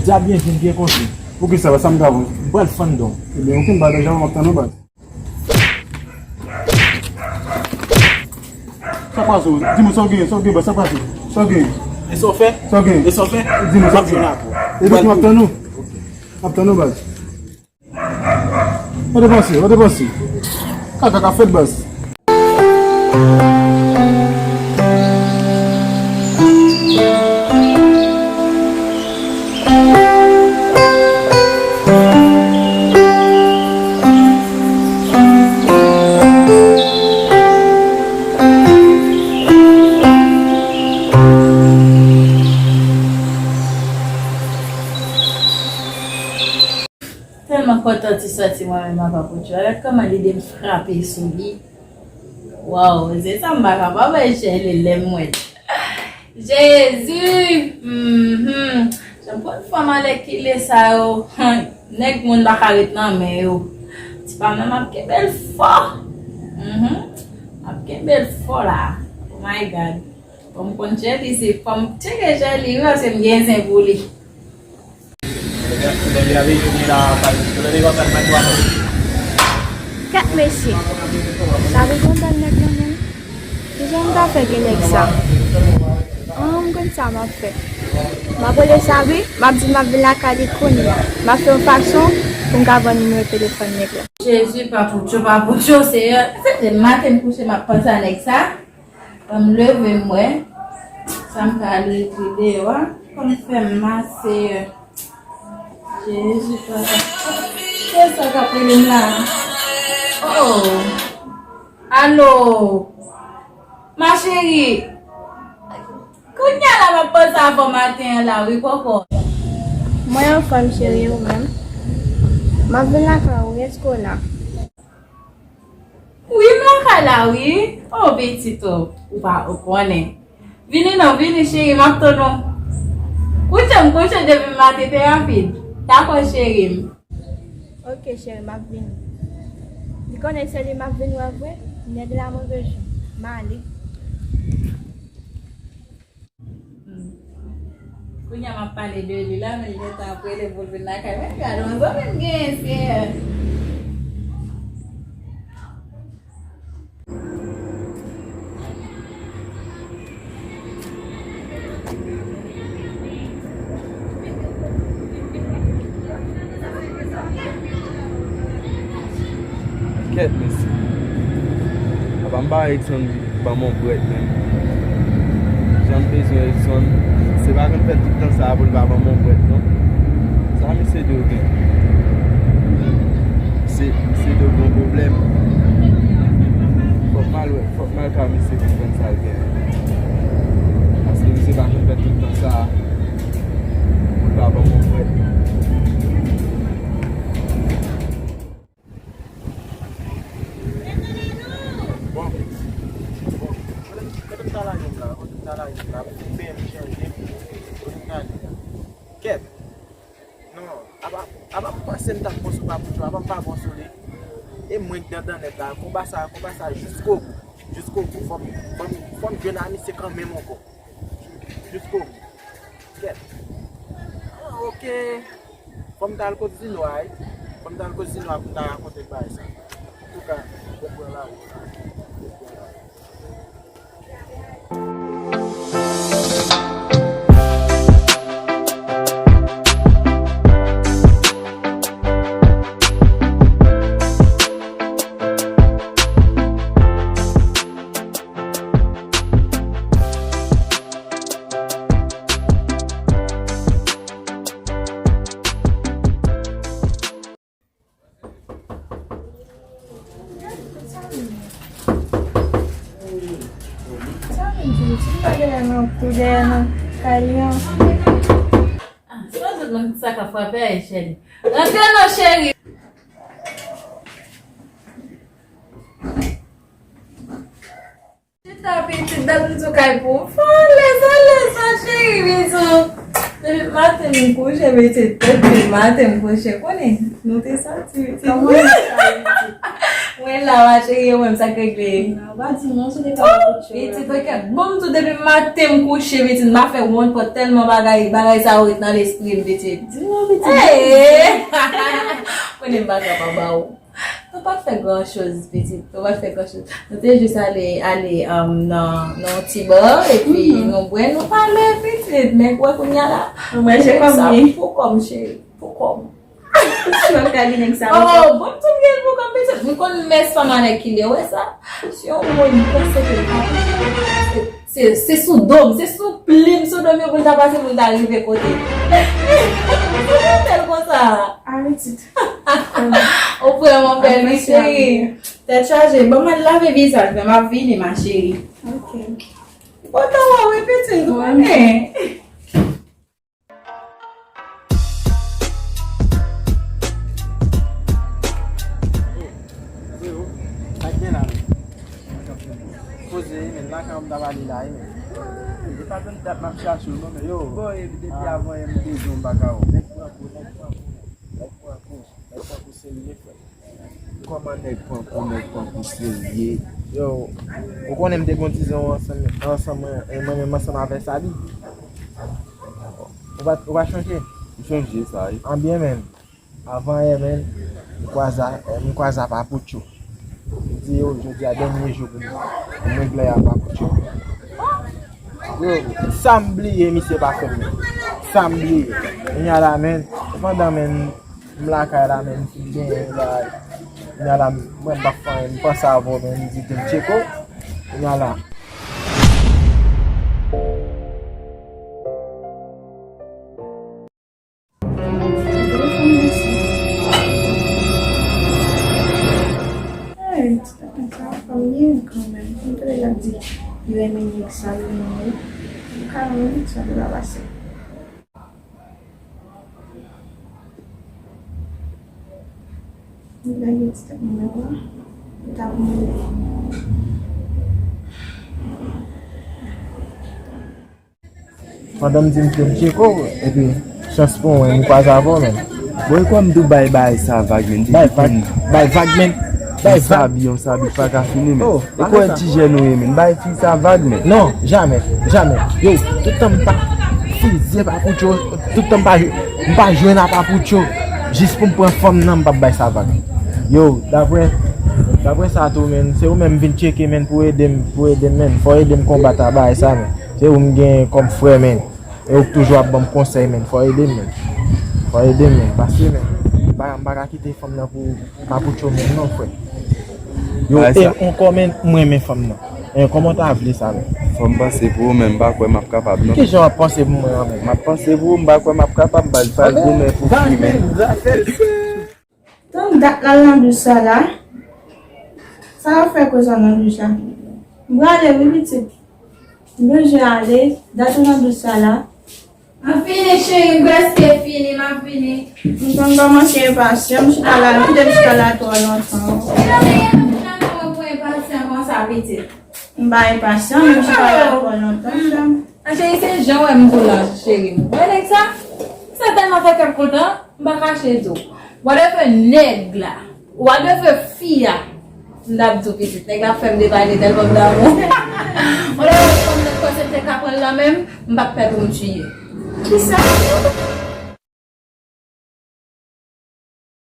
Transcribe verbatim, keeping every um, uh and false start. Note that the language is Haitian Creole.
Di a byen vit, byen konsa. Poukisa, sa m ka fè? M pral fann don. Ebyen, okenn bagay, jan m ap tann ou, baz. Sa k pase w? Di mwen sa w gen, sa w gen, baz, sa k pase? Sa w gen? E sa w fè? Sa w gen? E sa w fè? Di mwen sa w gen. Epi m ap tann ou. M ap tann ou, baz. Pa depanse, pa depanse. Kaka ka fèt, baz. Tèlman kontan ti sòti mwen menm ak Papoutchou. Gad kòman lide m frape sou li. Waw, se sa m pa kapab wè, chè, li lè m wè. Jezi! Mhm. Jan pran fanm anlè kile sa yo. Nèg moun pa ka ret nan men yo. Ti pa menm ap kenbe l fò. Mhm. Ap kenbe l fò la. Oh my God. Fò m konn chè li, se fò m tcheke chè li, wi, paske m gen zen pou li. Kèt mesye. Sabi kontan nèg nan menm. Kijan m ta fè gen nèg sa? An, m konn sa m ap fè. M ap rele Sabi, m ap di m ap vin lakay li kounye a. M ap fè yon fason pou m ka vann nimewo telefòn nèg la. Jezi, Papoutchou, Papoutchou, Seyè. Se depi maten m kouche, m ap panse a nèg sa. Ban m leve m wè sa m ka al ekri deyò a. Kòm fè m mase. Jezi, papa. Kiyès sa k ap rele m la? Oh! Alo! Ma chérie! Kounye a la m ap panse avè w maten an la wi, kòkò. Mwen anfòm, cheri, ou menm? M ap vin lakay ou, èske w la? Wi, m lakay la, wi. O, pitit, o, ou pa, ou konnen. Vini non, vini, cheri, m ap tann ou. Kouche m kouche depi maten, te rapid. Dakò, cheri m. Ok, cheri, m ap vini. Li konnen se li m ap vin wè vre, nèg la move jou. M ale. Hmm. Kounye a m ap pale de li la, men li gentan ap rele pou l vin lakay mwen. Gade yon zanmi m genyen, Seyè. Kèt, mesye. Apa m pa wè Edson ban m yon brèt menm. Jan m bezwen Edson, se pa konn fè tout tan sa a pou l pa ban m yon brèt, non. Sa misye dwe gen? Misye, misye dwe gen yon pwoblèm. Fòk m al wè, fòk m al ka misye pou m konn sa l gen. Paske misye pa konn fè tout tan sa a pou l pa ban m yon brèt. Bon. Bon. Kote m ta lage m la? Kote m ta lage m la? Pou m benyen m chanje. Kote m ta ale la? Kèt. Non. Apa, apa m panse m t ap bon sou Papoutchou. Apa m pa bon sou li. E mwen k dandan nèt la. Konba sa, konba sa jiskobou. Jiskobou. Fò m, fò m, fò m jwenn a misye kanmenm ankò. Jiskobou. Kèt. Ah, ok. Fò m t al kot Zino a, wi. Fò m t al kot Zino a pou m ta rakonte l bagay sa. Antouka, m pran lawout la. Sa vin di w, ti bagay la nan tou dèyè nan kay li an. Ah, se pa tout moun sa ka frape a, cheri. Rantre non, cheri. Chita pitit, dat m sou kay pou ou. Fò lèzan, lèzan, cheri, bizou. Depi maten m kouche, pitit, depi maten m kouche, konnen, nou te soti, pitit. Kòman nou sa, pitit? Mwen La, ma chérie, ou menm, sa k regle? Ou pa di non, se te pa. Oh, pitit, oke. Bon, m tou depi maten m kouche, pitit, m pa fè wont, pòt tèlman bagay, bagay sa yo ret nan lespri m, pitit. Di non, pitit. Hey! Konnen m pa ka pa ba ou. Nou pa t fè gran choz, pitit. Nou pa t fè gran choz. Nou te jis ale, ale, um, nan, nan yon ti bar, epi nou bwè, nou pale, pitit. Men wè kounye a la. Mwen, je sa kòm pou kòm, cheri. Pou kòm. Sou ap gade nèg sa ankò. Oh, bon, tout gen pou kòm pitit. M konn mès fanm a nèg ki lè wè sa. Si yon moun panse ke l pa se, se, se sou do m, se sou plim sou do m yo pou l ta pase pou l ta rive kote. Se bèl konsa. Apetit. Ou vrèman bèl, wi, cheri. Tèt chaje. Bon, mwen lave vizaj mwen, m ap vini, ma chérie. Ok. Kontan wè w, wi, pitit, ou konnen. Sa k gen la, men? Poze, men, lakay w m t ap ale la, men. E pa tann dat m ap chache w, non, men yo. Bon, e depi avan yè m te di w m pa ka wè w. Nèg pran kou, nèg pran kou, nèg pran kou, nèg pran kou serye, frè. Kòman nèg pran kou, nèg pran kou serye? Yo, ou konnen m te gen yon ti zen ansanm, ansanm, mwen, mwen menm ansanm avè Sally. Ou pa, ou pa chonje? M chonje sa, wi. Anbyen, men. Avan yè, men, m kwaze, m kwaze a Papoucho. M di, yo, jodi a dènye jou pou m, pou m regle a Papoucho. Yo, sa m bliye, misye pa fè m. Sa m bliye. Kounye a la, men, pandan, men, m lakay la, men, m fin genyen, la, kounye a la, mwen, m pa fè anyen, m panse avè w, men, m di, te m tcheke w. Kounye a la. Ay, ti tenten sa, fanm li ye kanmenm. Mwen te deja di, li renmen nèg sa, li renmen li. Li ka renmen nèg sa, li pa pase. Li lage ti tenten mwen la, li ta mouri. Pandan m di m ke m tcheke w, epi chans pou mwen, m kwaze avè w menm. Bon, e kwè m tou bay bagay sa vag, men. Bay vag, bay vag, men. Bay vag. Sabi, yon sabi pa ka fini, men. Oh, e kwè ti jèn ou ye, men. Bay fi sa vag, men. Non, jamè, jamè. Yo, tout tan m pa fizye Papoucho, tout tan m pa, m pa jwenn a Papoucho, jis pou m pran fanm nan, m p ap bay sa vag. Yo, daprè, daprè sa tou, men, se ou menm vin tcheke, men, pou ede m, pou ede m, men. Fò ede m konbat a bagay sa, men. Se ou m gen kòm frè, men. E ou k toujou ap ban m konsèy, men. Fò ede m, men. Fò ede m, men. Paske, men, m pa, m pa ka kite fanm nan pou Papoucho, men, non, frè. Yo, e ankò, men, m renmen fanm nan. E kòman w ta vle sa, men? Fò m panse pou ou, men m pa kwè m ap kapab, non. Kijan w ap panse pou mwen an, men? M ap panse pou ou, m pa kwè m ap kapab, m pral goumen pou fi, men. Tann dat la nan douch sa la. Sa w ap fè koze nan douch la? M prale wi pitit. M bezwen ale. Dat ou nan douch sa la. M ap vini cheri, m prèske fini, m ap vini. M konn kòmanse enpasyan, m chita la, m kite m chita la twò lontan. Mwen pa enpasyan konsa pitit. M pa enpasyan, men m chita la twò lontan, sè m. A cheri, se jan w wè m tou la, cheri. Wè nèg sa? Sa tèlman fè kè m kontan, m pa kache di w. Whatever nèg la, whatever fi a, m t ap di w pitit. Nèg la fè m depale tèlman m damou. Whatever fanm nan panse m te ka pran l nan men m, m p ap pè pou m tiye. Kisa?